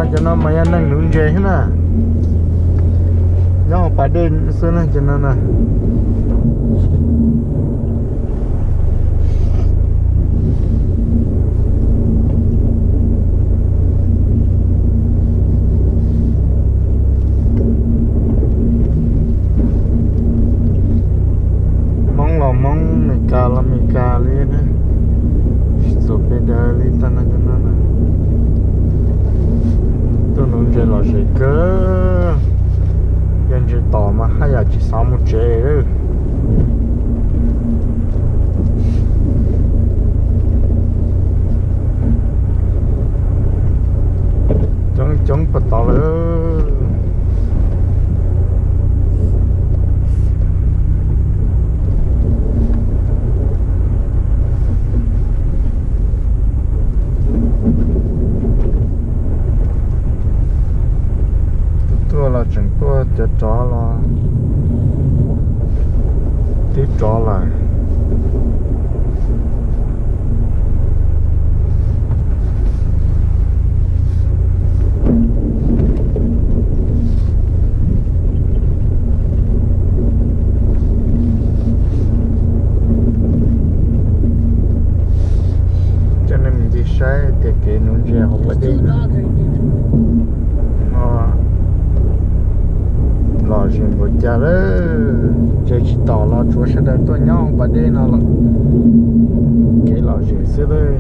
Cov no mas yog neeg nuv ntses thiab na. Nyob hauv pas dej xwb na cov no na. Hmoob los Hmoob, Meskas los Meskas li, tsis txuas pes daws li tag no cov no na. Tuaj nuv ntses lom zem kawg, yog ntses tom mas haj yam tsis xav mus tsev. Coob coob puag tod lawm. Tuaj los tseem tuaj cov rov los twb rov lawm. Coj nej mus ncig saib tias kev nuv ntses hauv pas dej no lom zem npaum cas lawm. Ntses tsis tom los tsuav sawv daws tuaj nyob hauv pas dej no lawm. Kev lom zem xwb lawm.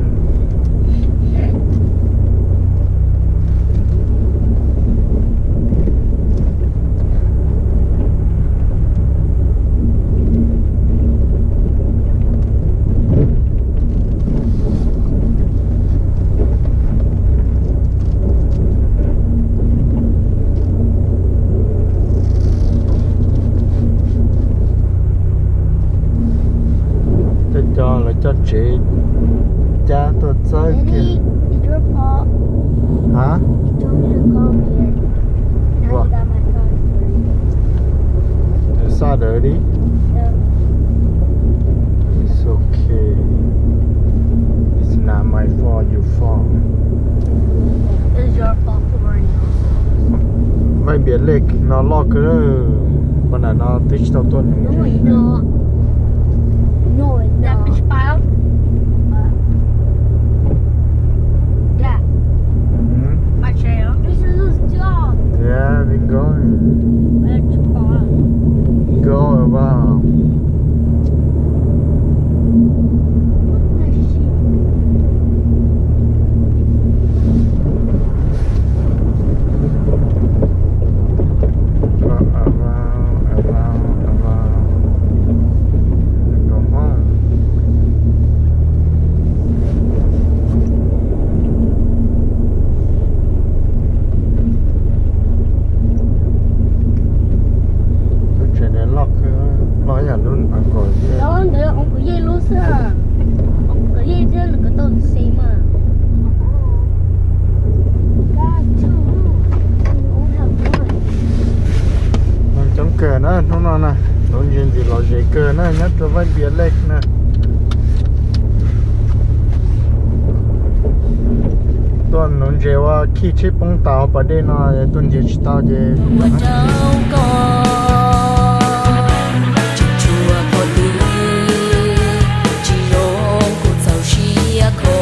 Cov cov lawv coj tsev cab tuaj txawb kiag. Ha? Xa dawm li. It's okay. It's not my fault, your fault. Vaj Npias Lake no loj kawg, pab nram no twb tsis tau tuaj nws. Yeah, we going. Go around. Go around, around, around. Go home. Lub tsev no loj kawg, loj ib yam lub uncle Yej. Ntawd uncle Yej lub xwb. Uncle Yej thiab nws ko taw xis mas. Neeg coob kawg na hnub no na, nuv ntses ntxim lom zem kawg na nyob rau Vaj Npias Lake na. Tuaj nuv ntses ua khij tsheb poob tas hauv pas dej no, tuaj nrhiav tsis tau ces ua rau koj tsis tshua kho twg, tsis zoo kuv txaus siab kho.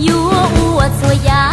Yuav ua txhua yam